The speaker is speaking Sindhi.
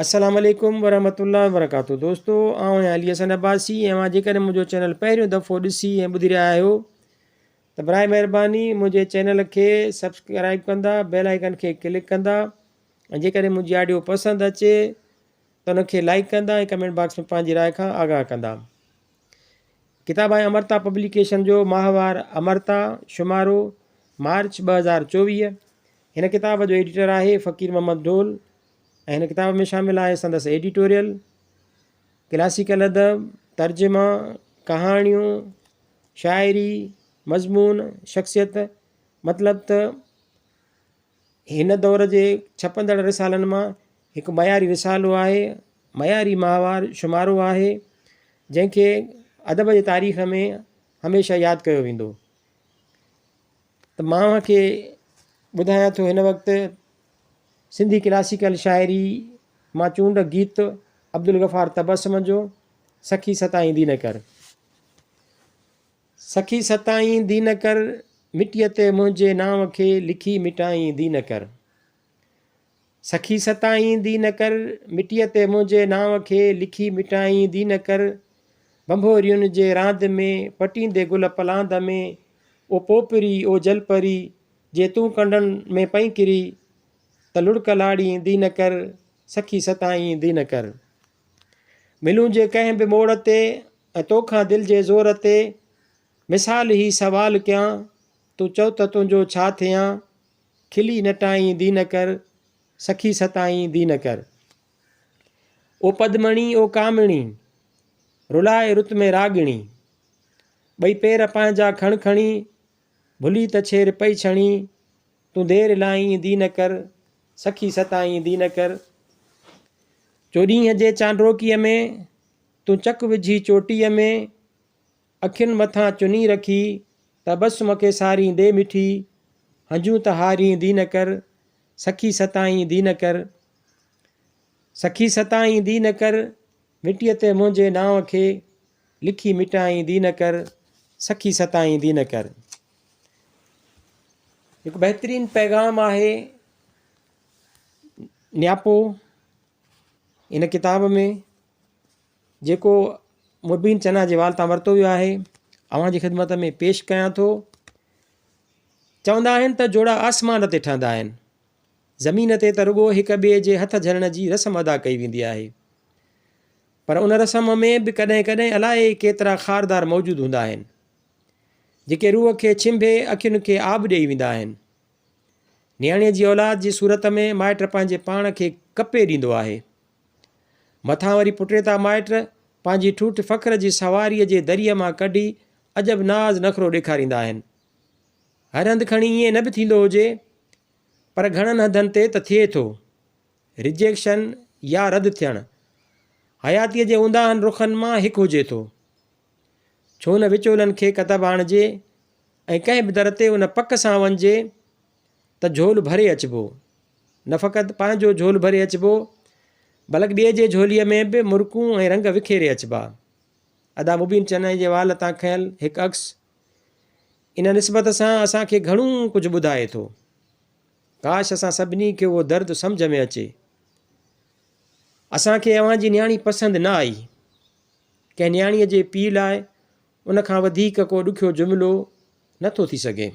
السلام عليڪم ورحمة الله وبرڪاته دوستو آئون آهيان علي حسن عباسي ۽ اوهان جيڪڏهن منهنجو چينل پهريون دفعو ڏسي ۽ ٻڌي رهيا آهيو ته برائي مهرباني منهنجي چينل کي سبسڪرائب ڪندا بيل آئيڪن کي ڪلڪ ڪندا ۽ جيڪڏهن منهنجي آڊيو پسند اچي ته ان کي لائڪ ڪندا ۽ ڪمينٽ باڪس ۾ پنهنجي راء کان آگاهه ڪندا. ڪتاب آهي امرتا پبليڪيشن جو ماهوار امرتا شمارو مارچ 2024 هن ڪتاب جو ايڊيٽر آهي فقير محمد ڍول ۽ هن ڪتاب ۾ شامل آهي سندس ايڊيٽوريل، ڪلاسيڪل ادب، ترجما، ڪهاڻيون، شاعري، مضمون، شخصيت مطلب ته هن دور جي ڇپندڙ رسالن مان هڪ معياري رسالو آهي، معياري ماهوار شمارو آهي، جنهن کي ادب جي تاريخ ۾ هميشه ياد ڪيو ويندو. ته مان اوهان کي ٻڌايان ٿو هن وقت سنڌي ڪلاسيڪل شاعري مان چونڊ گيت عبدالغفار تبسم جو سکي ستائيندي نه ڪر. سکي ستائيندي نه ڪر، مٽيء تي منهنجي نانء کي لکي مٽائيندي نه ڪر. سکي ستائيندي نه ڪر، مٽيء تي منهنجي نانء کي لکي مٽائيندي نه ڪر. ڀنڀورين جي راند ۾، پٽيندي گل پلاند ۾، او پوپري، او جلپري، جي تون ڪنڊن ۾ پئين ڪري، ته لڙڪ لاڙيندي نه ڪر، سکي ستائيندي نه ڪر. ملون جي ڪنهن به موڙ تي، ۽ توکان دل جي زور تي، مثال هي سوال ڪيان، تون چئو ته تنهنجو ڇا ٿيان، کلي نٽائيندي نه ڪر، سکي ستائيندي نه ڪر. او پدمڻي او ڪامڻي، رلائي رت ۾ راڳڻي، ٻئي پير پنهنجا کڻ کڻي، ڀلي ته ڇير پئي ڇڻي، تون دير لائيندي نه ڪر، سکي ستائيندي نه ڪر. چوڏهينء جي چانڊوڪيء ۾، تون چڪ وجهي چوٽيء ۾، اکين مٿان چني رکي، ته بس مونکي ساريندي مٺي، هنجون ته هاريندي نه ڪر، سکي ستائيندي نه ڪر. سکي ستائيندي نه ڪر، مٽيء تي منهنجي نانء کي، لکي مٽائيندي نه ڪر، سکي ستائيندي نه ڪر. هڪ بهترين پيغام آهي نياپو ان ڪتاب ۾ جيڪو مبين چنا جي وال تان ورتو ويو آهي اوهان جي خدمت ۾ پيش ڪيان ٿو. چوندا آهن ته جوڙا آسمان تي ٺهندا آهن. زمين تي ته رڳو هڪ ٻئي جي هٿ جهلڻ جي رسم ادا ڪئي ويندي آهي. پر ان رسم ۾ به ڪڏهن ڪڏهن الائي ڪيترا خاردار موجود هوندا آهن، جيڪي روح کي ڇنڀي اکين کي آب ڏيئي ويندا آهن. نياڻيء جي اولاد جي صورت ۾ مائٽ پنهنجي پاڻ کي ڪپي ڏيندو آهي. مٿان وري پٽيتا مائٽ پنهنجي ٺوٺ فخر جي سواريء جي دريء مان ڪڍي عجب ناز نخرو ڏيکاريندا آهن. هر هنڌ کڻي ائين نه به ٿيندو هجي، پر گهڻن هنڌن تي ته ٿئي ٿو. رجيڪشن يا رد ٿيڻ حياتيء جي اونداهن رخن مان هڪ هجي ٿو. ڇو نه وچولن کي ڪتب آڻجي ۽ ڪنهن به در تي ان پڪ سان وڃجي ته جهول ڀري اچبو. نه فقط پنهنجو جهول ڀري اچبو، بلڪ ٻئي جي جهوليء ۾ به مرڪون ۽ رنگ وکيري اچبا. ادا مبين چنائي جي وال تان کنيل هڪ عڪس ان نسبت سان اسان کي گهڻو ڪجهه ٻڌائي ٿو. ڪاش اسان سڀني کي اهو درد سمجهه ۾ اچي. اسان کي اوهان جي نياڻي پسند نه آئي. ڪنهن نياڻيء جي پيء لاء ان کان وڌيڪ ڪو ڏکيو جملو نه ٿو ٿي سگهي.